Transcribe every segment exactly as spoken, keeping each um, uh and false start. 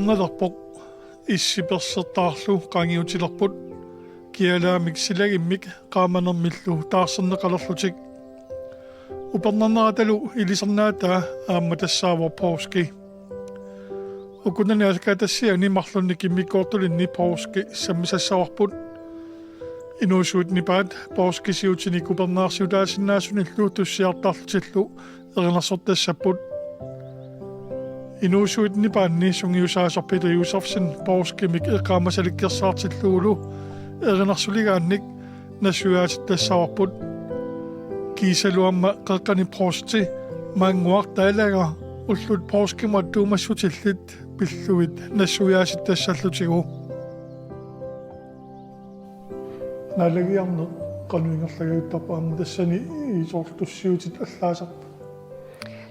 Ngilerpoq issi persertaarlu qaangiutilerput, kialaamik silagimmik qaamanermillu taarserneqalerlutik. Upernarneratalu ilisarnaataa aamma tassaavoq Poorski. Ukunani aallakaatitassiani marlunnik immikkoortulinni Poorski sammisassavarput. Inuusuit nipaat Poorskisiutinik upernaarsiutaasinnaasunillu tussiartarlutillu erinarsortassapput. Inuusuit nipaanni sungiusaasoq Peter Josefsen Poorskimik eqqaamasalikkersaartillugulu erinarsuligaannik nassuiaatittassavarput. Kiisalu aamma Qeqqani provsti Mannguaq Dalager ullut Poorskimut attuumassutillit pillugit nassuiaatitassallutigu. Naalagiarneq qanoq ingerlagajuttarpa aamma tassani, soorlu tussiutit allaasarput?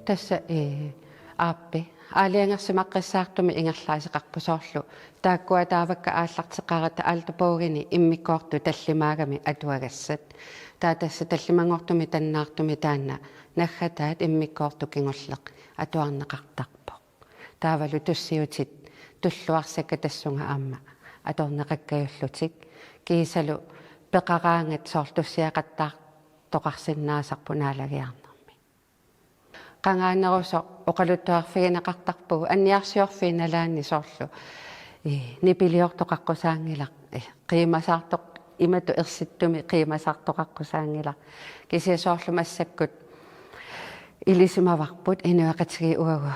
Tassa, ee, aappi. Aalajangersimaqqissaartumik ingerlaaseqarpoq, soorlu taakkua taavakka aallarteqqaaratta alterbogini immikkoortut tallimaagami atuagassat. Taava tassa tallimanngortumi tannaartumi taanna naggataat immikkoortoq kingulleq atuarneqartarpoq. Taavalu tussiutit tulluarsakka tassunga aamma atorneqakkajullutik. Kiisalu peqaraangat soorlu tussiaqattaartoqarsinnaasarput naalagiarnermi. Qangaanerusoq oqaluttuarfigineqartarpugut anniarsiorfiit nalaanni, soorlu, ee, nipiliortoqaqqusaanngilaq, ee, qiimasaartoq, imatut ersittumi qiimasaartoqaqqusaanngilaq. Kisianni soorlu massakkut ilisimavarput inuiaqatigiit uagut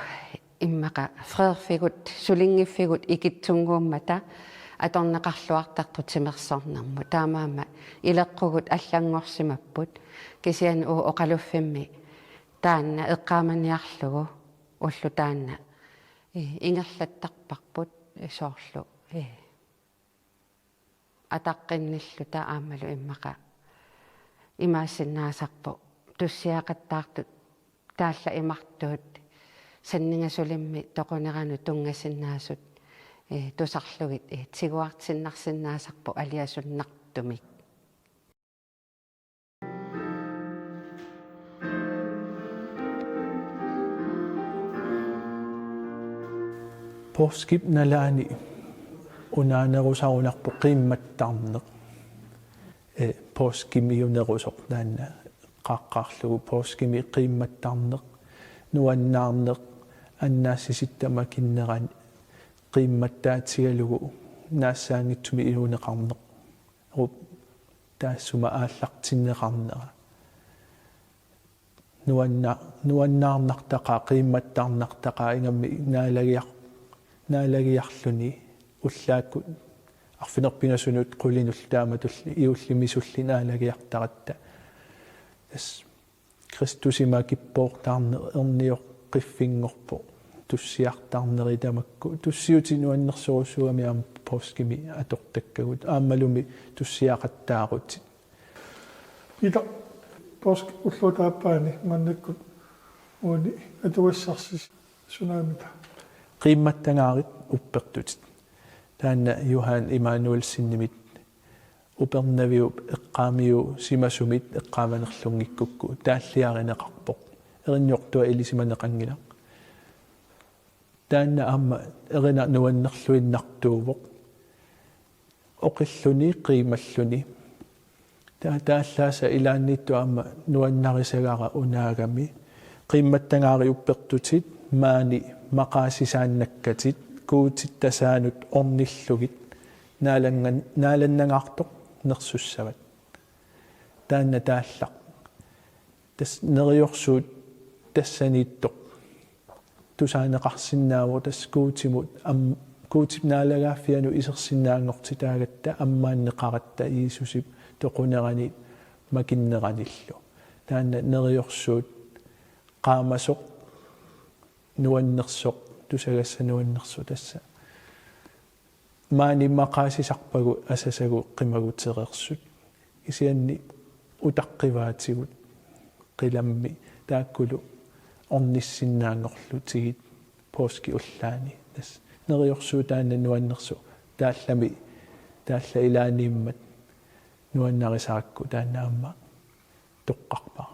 immaqa freerfigut, sulinngiffigut ikittunnguummata atorneqarluartartut timersornermut. Taamaammat ileqqugut allanngorsimapput. Kisianni uagut oqaluffimmi taanna eqqaamaniarlugu ulloq taanna, ee, ingerlattarparput, ee, soorlu, ee, ataqqinnilluta aammalu immaqa imaassinnaasarpoq tussiaqattaartut taallat imartuut sanningasulimmi toquneranut tunngasinnaasut, ee, tusarlugit, ee, tiguartinnarsinnaasarput aliasunnartumik. Poorskip nalaani unaanerusarunarpoq qiimmattarneq. Ee, poorskimiunerusoq taanna eqqaaqqaarlugu, poorskimi qiimmattarneq, nuannaarneq, annaassisitta makinnerani qiimmattaatigalugu naassaanngitsumik inuuneqarneq. Uku taassuma aallartinneqarnera. Nuanna-, nuannaarnartaqaaq, qiimmattarnartaqaaq, ingammik naalagiar-, naalagiarluni ullaakkut arfineq-pingasunut qulinullu taamatulli juullimisulli naalagiartaratta. Tassa Kristusip makippoortarneq ernioqqiffinngorpoq tussiartarneri tamakku. Tussiutit nuannersorujussuugamik aamma poorskimi atortakkagut. Aammalumi tussiaqattaarutit. Peter, poorskip ulloq taappaani maannakkut uani atugassarsi sunaamita? Qiimmattangaarit uppertutit. Taanna Johan Immanuelsenimit Upernaviup eqqaamiusimasumit eqqaamanerlunngikkukku taalliarineqarpoq. Erinniortua ilisimaneqanngilaq. Taanna aamma erinaq nuannerluinnartuuvoq. Oqilluni, qiimalluni. Taa-, taallaasa ilaanniittut aamma nuannarisagara unaagami. Qiimmattangaarit uppertutit, maani maqaasisaannakkatit, Guutip tasaanut ornillugit, naalangan-, naalannangaartoq nersussavat. Taanna taallaq. Tassa neriorsuut tassaniittoq tusaaneqarsinnaavoq, tassa Guutimut am-, Guutip naalagaaffianut isersinnaanngortitaagatta ammaanneqaratta Jiisusip toqunerani makinneranillu. Taanna neriorsuut qaamasoq nuannersoq, tusagassaq nuannersoq tassa. Maani maqaasisarpagut asasagut qimagutereersut. Kisianni utaqqivaatigut qilammi taakkulu ornissinnaanngorlutigit poorskip ullaani. Tassa neriorsuut taanna nuannersoq taallami, taalla ilaaniimmat nuannarisakku taanna aamma toqqarpara.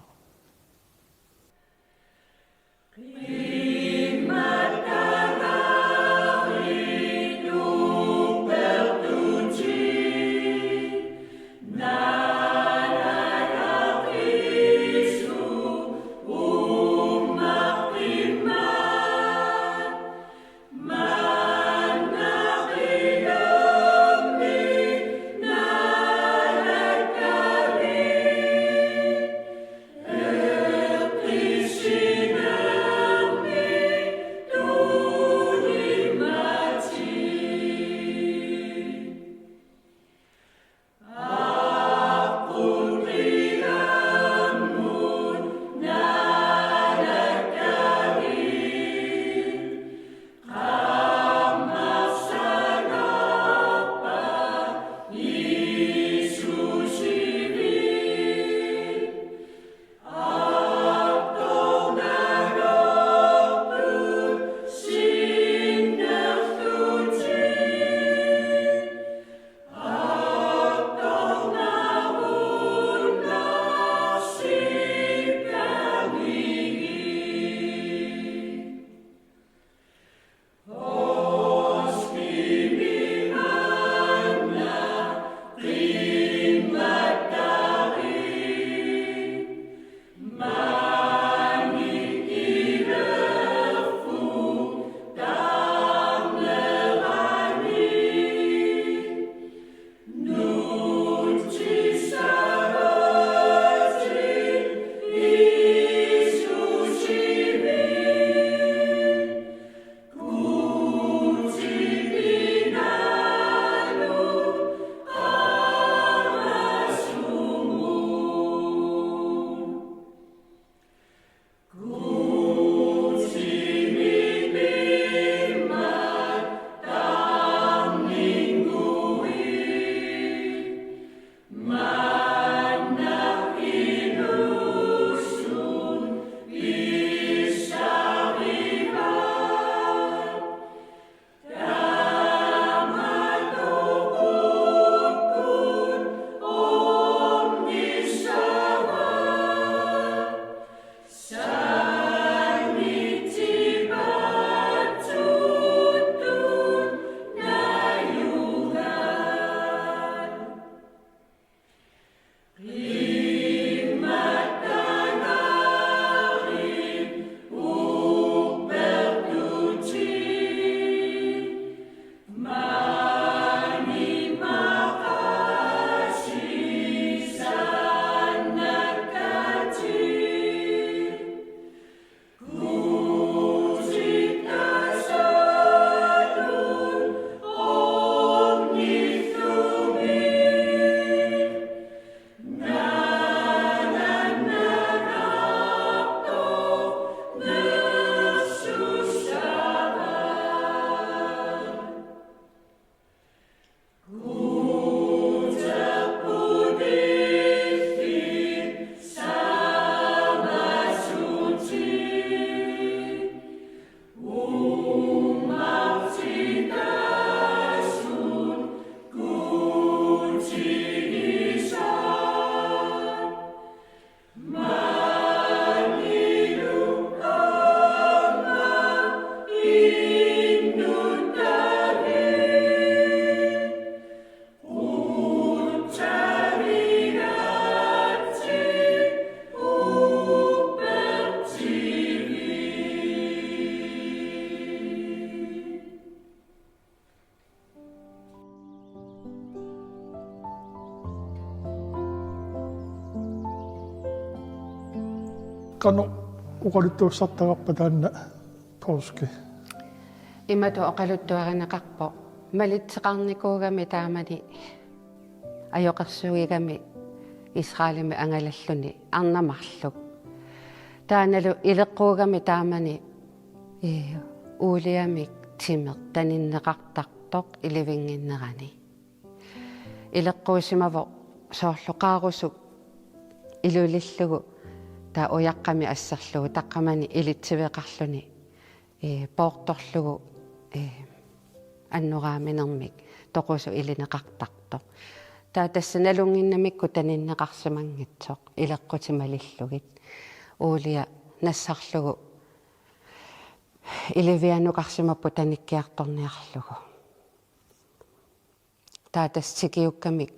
Qanoq oqaluttuassartagarpa taanna påski? Imatut oqaluttuarineqarpoq: malitseqarnikuugami taamani ajoqersugigami Israelimi angalalluni arnat marluk. Taannalu ileqquugami taamani, ee, uuliamik timeq taninneqartartoq ilivinnginnerani. Ileqquusimavoq soorlu qaarusuk ilulillugu, taava ujaqqami asserlugu taqqamani ilitsiveqarluni, ee, poortorlugu, ee, annoraaminermik toqusut ilineqartartoq. Taava tassa nalunnginnamikku taninneqarsimanngitsoq ileqqutit malillugit. Uulia nassarlugu ilivianukarsimapput tanikkiartorniarlugu. Taava tassa tikiukkamik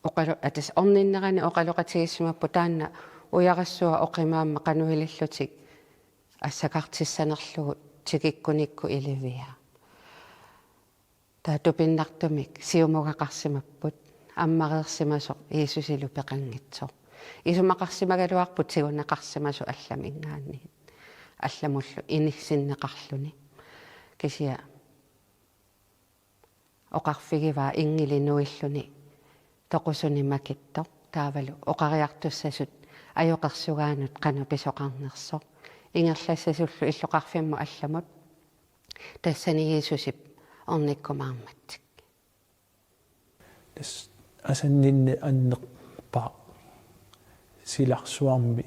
oqalu-, aa, tassa orninnerani oqaloqatigiissimapput taanna ujarassuaq oqimaammat qanoq ilillutik assakartissanerlugu tikikkunikku ilivia. Taava tupinnartumik siumugaqarsimapput ammareersimasoq Jiisusilu peqanngitsoq. Isumaqarsimagaluarpoq tiguneqarsimasoq allaminngaanniit, allamullu inissinneqarluni. Kisianni oqarfigivaa inngili nuilluni toqusuni makittoq, taavalu oqariartussasut ajoqersugaanut qanoq pisoqarnersoq. Ingerlassasullu illoqarfimmut allamut tassani Jiisusip ornikkumaarmatsik. Tassa asanninneq annerpaaq silarsuarmi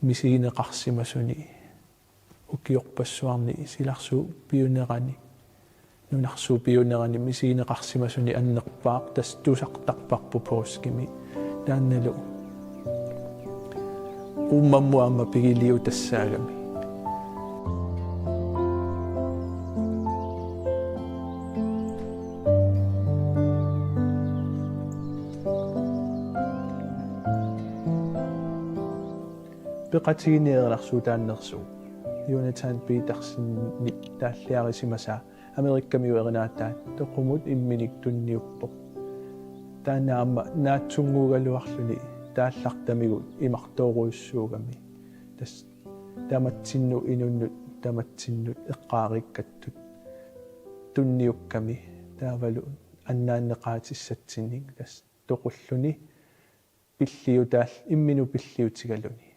misigineqarsimasuni, ukiorpassuarni silarsuup piunerani, nunarsuup piunerani misigineqarsimasuni annerpaaq, tassa tusartarparput påskimi. Taannalu uummammut aamma pigiliutassaagami. Peqatigiinneq erinarsuutaannersuuvoq. Jonathan Petersenip taalliarisimasaa Amerikamiut Erinaatai toqumut imminik tunniuppoq. Taanna aamma naatsunnguugaluarluni taallartamigut imartoorujussuugami. Tassa tamatsinnut inunnut tamatsinnut eqqaariikkattut tunniukkami taavalu annaanneqaatissatsinnik tassa toqulluni pilliutaal-, imminut pilliutigaluni.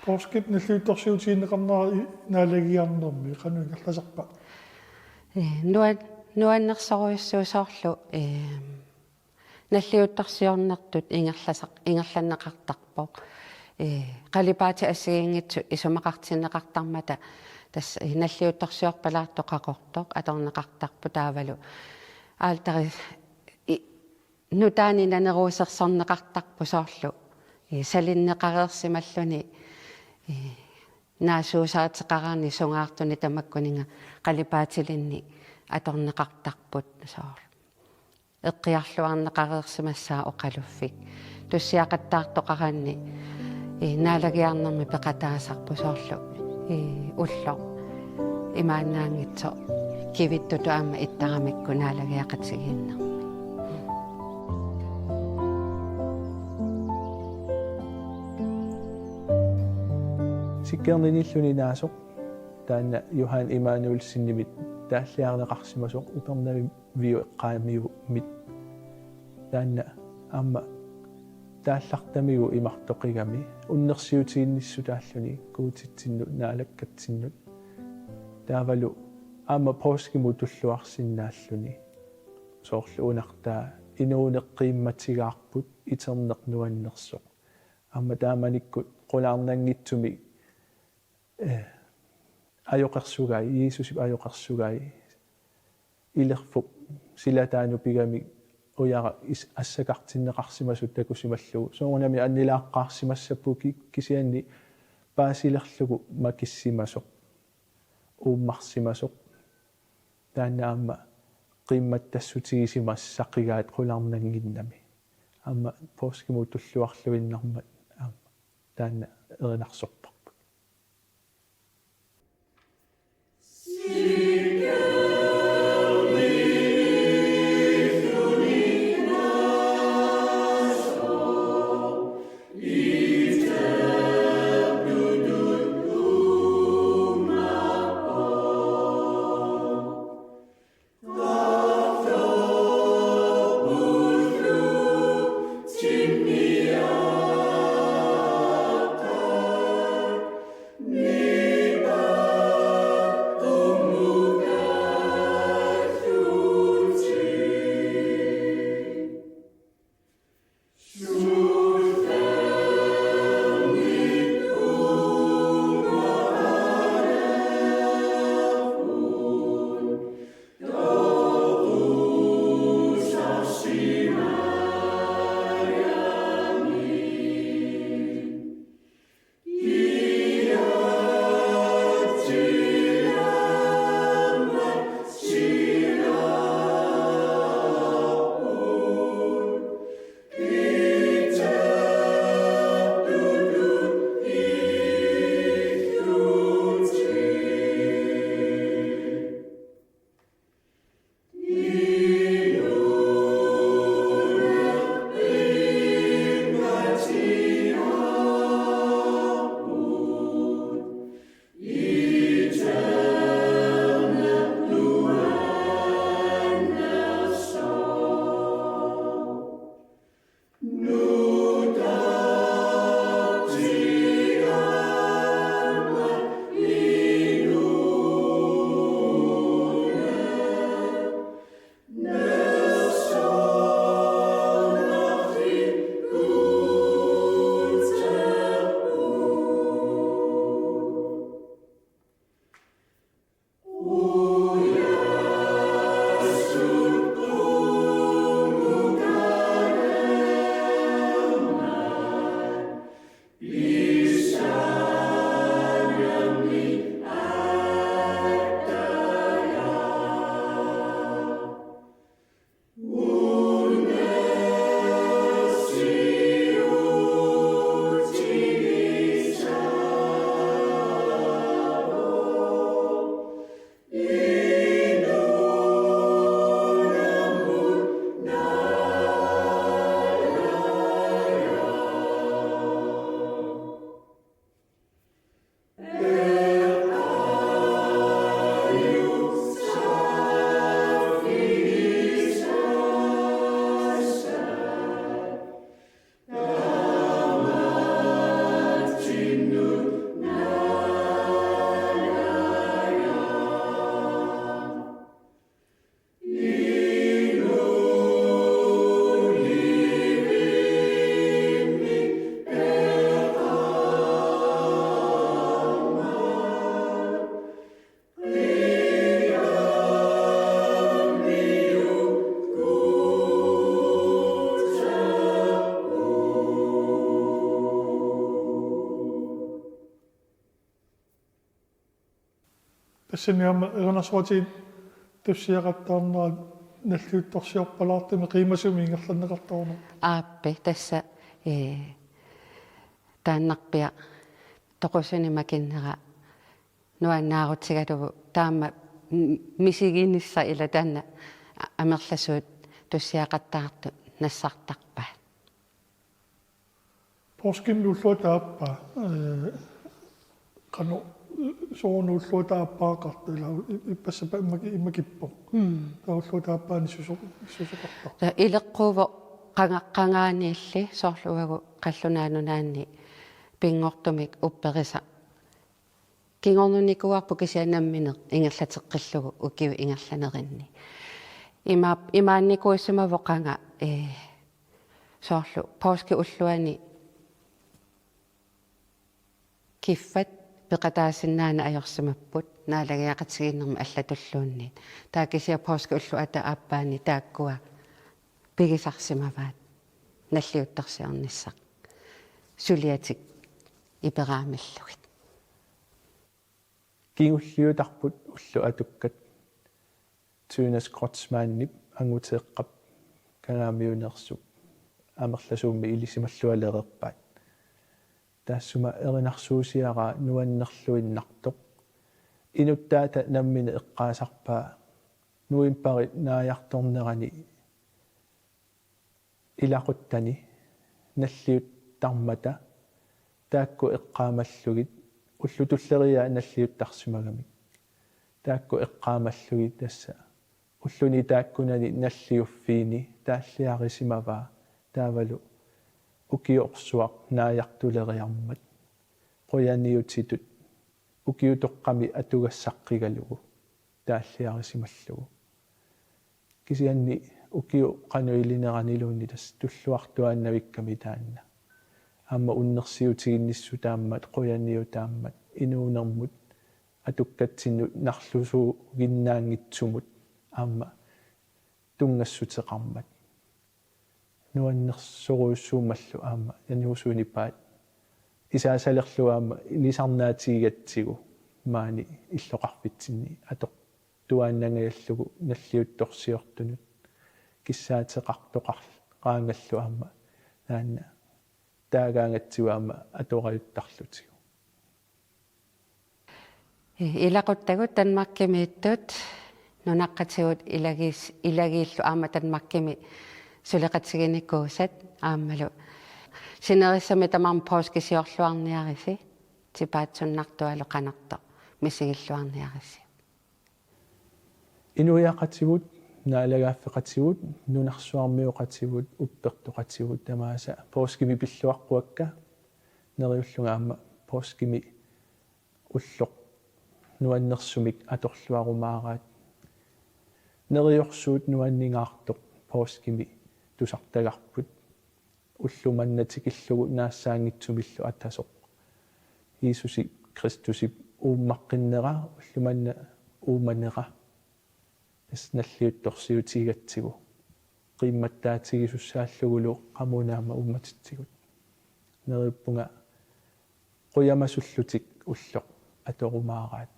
Påskip nalliuttorsiutigineqarnera i-, naalagiarnermi qanoq ingerlasarpa? Ee, nuan-, nuannersorujussuusoorlu, ee, nalliuttorsiornertut ingerlasaq-, ingerlanneqartarpoq. Ee, qalipaatit assigiinngitsut isumaqartinneqartarmata Tassa nalliuttorsiorpalaartoq qaqortoq atorneqartarpoq taavalu altari i-, nutaani naneruusersorneqartarpoq soorlu. I-, salinneqareersimalluni, i-, naasuusaateqaraanni sungaartuni tamakkuninnga qalipaatilinnik atorneqartarput soorlu. Eqqiarluarneqareersimassaaq oqaluffik. Tussiaqattaartoqaraanni, i-, naalagiarnermi peqataasarpoq soorlu, i-, ulloq imaannaanngitsoq kivittutut aamma ittaramikku naalagiaqatigiinnermi. Sikkerninilluni naasoq taanna Johan Immanuelsenimit taalliarineqarsimasoq Upernavik Vioqqaamiumit. Taanna aamma taallartamigu imartoqigami unnersiutiginnissutaalluni Guutitsinnut Naalakkatsinnut. Taavalu aamma poorskimut tulluarsinnaalluni. Soorlu unartaa inuuneq qiimmatigaarput iterneq nuannersoq. Aamma taamanikkut qularnanngitsumik eh, ajoqersugai, Jiisusip ajoqersugai, ilerfup silataanut pigamik ujara is-, assakartinneqarsimasut takusimallugu. Soorunami annilaaqqaarsimassappoq ki-, kisianni paasilerlugu makissimasoq, uummarsimasoq. Taanna aamma qiimmattassutigisimassa qigaat qularnannginnami. Aamma poorskimut tulluarluinnarmat aamma taanna erinarsorparput. Tassani aamma erinarsuatigit tussiaqattaarnerat nalliuttorsiorpalaartumik qiimasumik ingerlanneqartarnerpoq. Aappi, tassa, ee, taannarpiaq toqusunik makinnera nuannaarutigalugu taama m-, misiginissaq ila taanna a-, amerlasuut tussiaqattaartut nassartarpaat. Poorskimmi ulluata aappaa, ee, qanoq, soorunami ulluata aappaaqartoq ila i-, ippassaq imaki-, imakippoq. Mm. Taava ulluata aappaani suso-, susoqartarpoq. Taava ileqquuvoq qanga-, qangaaniilli soorlu uagut Qallunaat Nunaanni pinngortumik upperisaq. Kingornunikuuarput kisianni nammineq ingerlateqqillugu ukiut ingerlanerinni. Ima-, imaannikuusimavoq qanga, ee, soorlu poorskip ulluani kiffat peqataasinnaaneq ajorsimapput naalagiaqatigiinnermi allatulluunniit. Taava kisianni poorskip ulluata aappaani taakkua pigisarsimavaat nalliuttorsiornissaq suliatik iperaamillugit. Kingulliutarput ullut atukkat Tønnes Kreutzmannip Anguteeqqap Kangaamiuneersup amerlasuummi ilisimallualereerpaat. Taassuma erinarsuusiaraa nuannerluinnartoq. Inuttaata nammineq eqqaasarpaa novembarip naajartornerani ilaquttani nalliuttarmata taakku eqqaamallugit ullut tulleriiaat nalliuttarsimagamik. Taakku eqqaamallugit tassa ulluni taakkunani nalliuffiini taalliarisimavaa taavalu ukiorsuaq naajartuleriarmat qujaniutitut ukiutoqqami atugassaqqigalugu taalliarisimallugu. Kisianni ukiup qanoq ilineraniluunniit tassa tulluartuaannavikkami taanna. Aamma unnersiutiginnissutaammat, qujaniutaammat, inuunermut atukkatsinnut narlusuuginnaanngitsumut aamma tunngassuteqarmat. Nuannersorujussuummallu aamma Janne Husuni paat isaasalerlugu aamma ilisarnaatigigatsigu maani illoqarfitsinni atortuaannangajallugu nalliuttorsiortunut kissaateqartoqaraangallu aamma taanna taagaangatsigu aamma atorajuttarlutigu. Ilaquttagut Danmarkimiittut nunaqqatigut ilagiis-, ilagiillu aamma Danmarkimi suleqatiginikuusat aammalu sinerissami tamarmi poorskisiorluarniarisi tipaatsunnartualu qanortoq misigilluarniarisi. Inuiaqatigut, naalagaaffeqatigut, nunarsuarmioqatigut, uppertoqatigut tamaasa poorskimi pilluaqquakka neriullunga aamma poorskimi ulloq nuannersumik atorluarumaaraat. Neriorsuut nuanningaartoq poorskimi tusartagarput. Ulloq manna tikillugu naassaanngitsumillu atasoq Jiisusip Kristusip uummaqqinnera ulloq manna uumanera. Tassa nalliuttorsiutigigatsigu qiimmattaatigisussaallugu qamuuna aamma uummatitsigut. Neriuppunga qujamasullutik ulloq atorumaaraat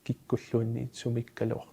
kikkulluunniit sumiikkaluar-,